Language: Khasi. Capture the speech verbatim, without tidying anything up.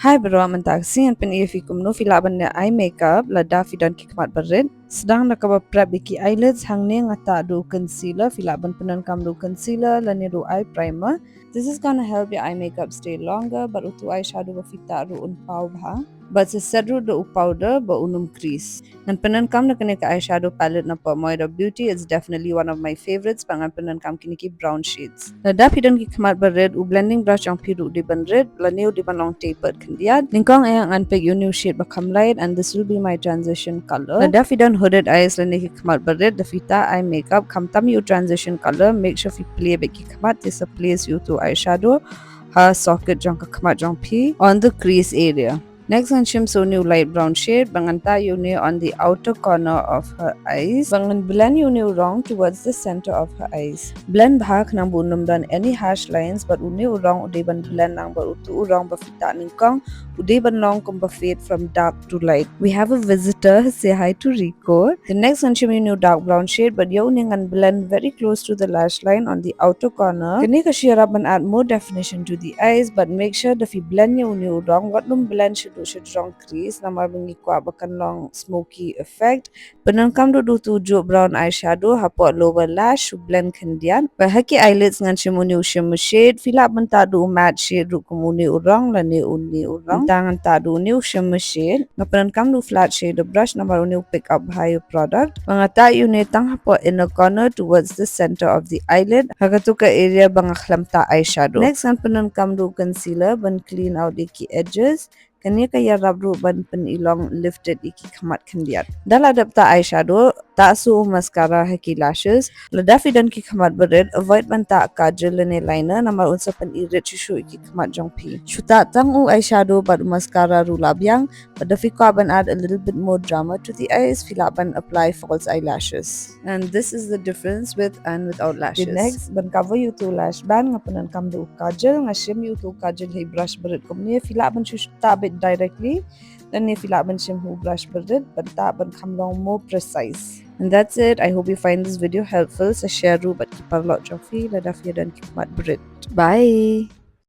Hi baroh, mynta ka sngi ngan pyni ïa phi kumno phi lah ban leh eye makeup lada phi don ki khmat barit. Sdang da kaba prep ïa ki eyelids, hangne nga tah da u concealer, phi lah ban pyndonkam da u concealer lane da u eye primer. This is gonna help your eye makeup stay longer, bad utu u eyeshadow ba phi tah ruh un paw bha. Bad sa set ruh da u powder ba un ym crease. Ngan pyndonkam da kane ka eyeshadow palette na pdeng Moira Beauty. It's definitely one of my favorites, bad ngan pyndonkam kine ki brown shades. Lada phi don ki khmat barit, u blending brush jong phi ruh u dei ban rit, lane u dei ban long tapered khyndiat. Nyngkong eh ngan pick ïa une u shade ba kham light, and this will be my transition color. Lada phi don hooded eyes lane ki khmat barit, da phi tah eye makeup, khamtam ïa u transition color, make sure phi plie beit ki khmat, te sa place ïa utu u eyeshadow ha socket jong ka khmat jong phi on the crease area. Next ngan shim sa une u light brown shade, bad ngan tah ïa une on the outer corner of her eyes. Bad ngan blend ïa une u rong towards the center of her eyes. Blend bha khnang ba un ym don any harsh lines, bad une u rong u dei ban blend lang bad utu u rong ba phi tah nyngkong, u dei ban long kumba fade from dark to light. We have a visitor, say hi to Rico. The next ngan shim ïa une u dark brown shade, bad ïa une ngan blend very close to the lash line on the outer corner. Kane ka shu ïarap ban add more definition to the eyes, bad make sure da phi blend ïa une u rong, wat nym blend shaduh shajrong crease, namar ba ngi kwah ba kan long smoky effect. Pyndonkam ruh da utu u juh brown eyeshadow hapoh lower lash, u blend khyndiat. Bad ha ki eyelids ngan shim une u shimmer shade, phi lah ban tah da u matte shade ruh kum une u rong lane une u rong. Mynta ngan tah da une u shimmer shade. Nga pyndonkam da u flat shader brush namar une u pick up bha ïa u product. Bad nga tah ïa une tang hapoh inner corner towards the center of the eyelid. Ha katu ka area ba nga khlem tah eyeshadow. Next ngan pyndonkam da u concealer ban clean out ïa ki edges. Kane ka ïarap ruh ban pynlong lifted ïa ki khmat khyndiat. Da la dep tah eyeshadow, tah sa u mascara ha ki lashes. Lada phi don ki khmat barit, avoid ban tah kajal lane liner namar un sa pyni rit shuh shuh ïa ki khmat jong phi. Shu tah tang u eyeshadow bad u mascara ruh la biang, but da phi kwah ban add a little bit more drama to the eyes, phi lah ban apply false eyelashes. And this is the difference with and without lashes. Next, ban cover ïa utu u lash band, nga pyndonkam da u kajal, nga shim ïa utu u kajal ha i brush barit kumne, phi lah ban shu tah beit directly, lane phi lah ban shim ha u brush barit, ban tah ban kham long more precise. And that's it. I hope you find this video helpful. Sa share ruh bad ki paralok jong phi lada phi don ki khmat barit. Bye.